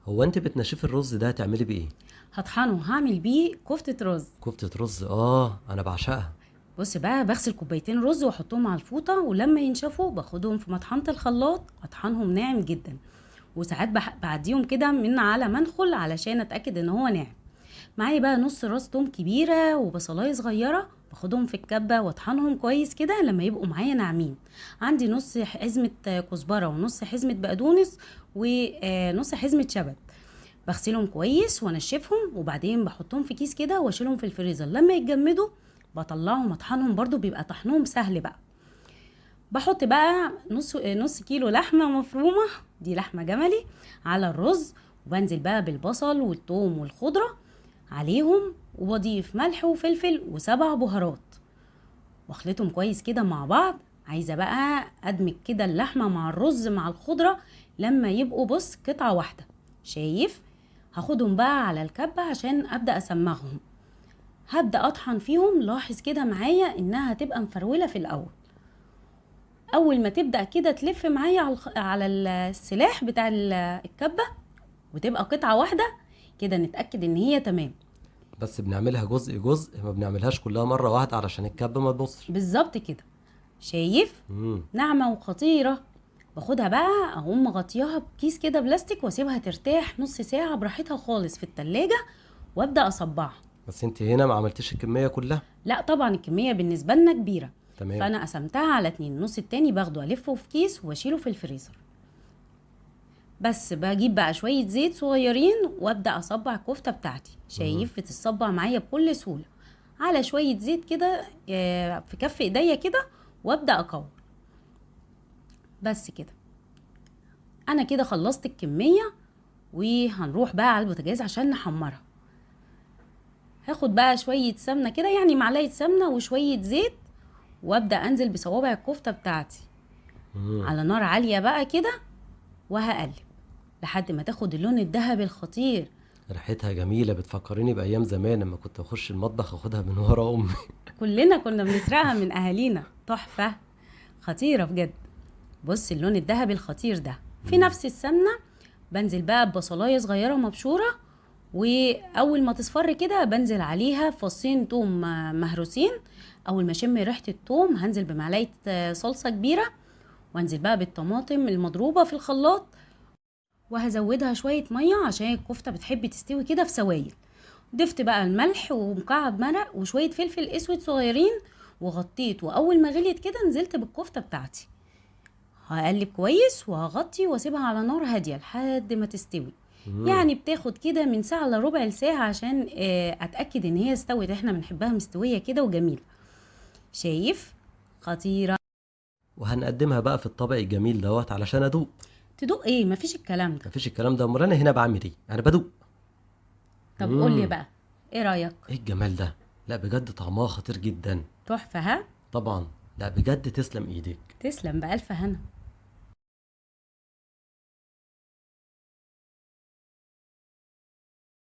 هو انت بتنشفي الرز ده هتعملي بيه ايه؟ هطحنه، هعمل بيه كفتة رز. كفتة رز، اه انا بعشقها. بص بقى، بغسل كوبايتين رز واحطهم على الفوطة، ولما ينشفوا باخدهم في مطحنة الخلاط اطحنهم ناعم جدا، وساعات بعديهم كده من على منخل علشان اتاكد ان هو ناعم. معايا بقى نص راس توم كبيرة وبصلايه صغيرة، باخدهم في الكبه واطحنهم كويس كده لما يبقوا معايا ناعمين. عندي نص حزمه كزبره ونص حزمه بقدونس ونص حزمه شبت، بغسلهم كويس وانشفهم، وبعدين بحطهم في كيس كده واشيلهم في الفريزر. لما يتجمدوا بطلعهم اطحنهم، برضو بيبقى طحنهم سهل بقى. بحط بقى نص كيلو لحمه مفرومه، دي لحمه جملي، على الرز، وبنزل بقى بالبصل والثوم والخضره عليهم، وبضيف ملح وفلفل وسبع بهارات، واخلطهم كويس كده مع بعض. عايزه بقى ادمج كده اللحمة مع الرز مع الخضرة لما يبقوا بص قطعه واحدة. شايف؟ هاخدهم بقى على الكبه عشان ابدا اسمغهم. هبدا اطحن فيهم. لاحظ كده معايا انها هتبقى مفروله في الاول. اول ما تبدا كده تلف معايا على السلاح بتاع الكبه وتبقى قطعه واحدة كده، نتاكد ان هي تمام. بس بنعملها جزء جزء، ما بنعملهاش كلها مرة واحدة علشان الكبه ما تبصش. بالظبط كده. شايف؟ ناعمة وخطيرة. باخدها بقى اقوم مغطياها بكيس كده بلاستيك واسيبها ترتاح نص ساعة براحتها خالص في التلاجة، وابدا اصبعها. بس انت هنا ما عملتيش الكمية كلها؟ لا طبعا الكمية بالنسبة لنا كبيرة. تمام. فانا قسمتها على 2، النص التاني باخده الفه في كيس واشيله في الفريزر. بس بجيب بقى شوية زيت صغيرين وابدا اصبع الكفتة بتاعتي. شايف؟ بتتصبع معايا بكل سهولة على شوية زيت كده، في كف ايديا كده، وابدا اكور. بس كده انا كده خلصت الكمية، وهنروح بقى على البوتاجاز عشان نحمرها. هاخد بقى شوية سمنه كده، يعني معلقه سمنه وشوية زيت، وابدا انزل بصوابع الكفتة بتاعتي على نار عالية بقى كده، وهقلب لحد ما تاخد اللون الذهبي الخطير. ريحتها جميلة، بتفكريني بايام زمان لما كنت اخش المطبخ اخدها من ورا امي. كلنا كنا بنسرقها من اهالينا. تحفة خطيرة بجد. بص اللون الذهبي الخطير ده. في نفس السمنة بنزل بقى ببصلايه صغيرة مبشوره، واول ما تصفر كده بنزل عليها فصين توم مهروسين. اول ما اشم ريحه التوم هنزل بمعلقه صلصه كبيرة، وانزل بقى بالطماطم المضروبه في الخلاط، وهزودها شوية مية عشان الكفتة بتحب تستوي كده في سوائل. ضفت بقى الملح ومكعب مرق وشوية فلفل اسود صغيرين، وغطيت. واول ما غليت كده نزلت بالكفته بتاعتي. هقلب كويس وهغطي واسيبها على نار هادية لحد ما تستوي. يعني بتاخد كده من ساعة لربع ساعة عشان اتاكد ان هي استوت. احنا بنحبها مستوية كده وجميلة. شايف؟ خطيرة. وهنقدمها بقى في الطبق الجميل دوت علشان ادوق. تدوق ايه؟ مفيش الكلام ده. مفيش الكلام ده. امال انا هنا بعمل ايه؟ انا بدوق. طب قول لي بقى ايه رايك؟ ايه الجمال ده؟ لا بجد طعمها خطير جدا. تحفة. ها طبعا. لا بجد تسلم ايدك. تسلم بألف هنا.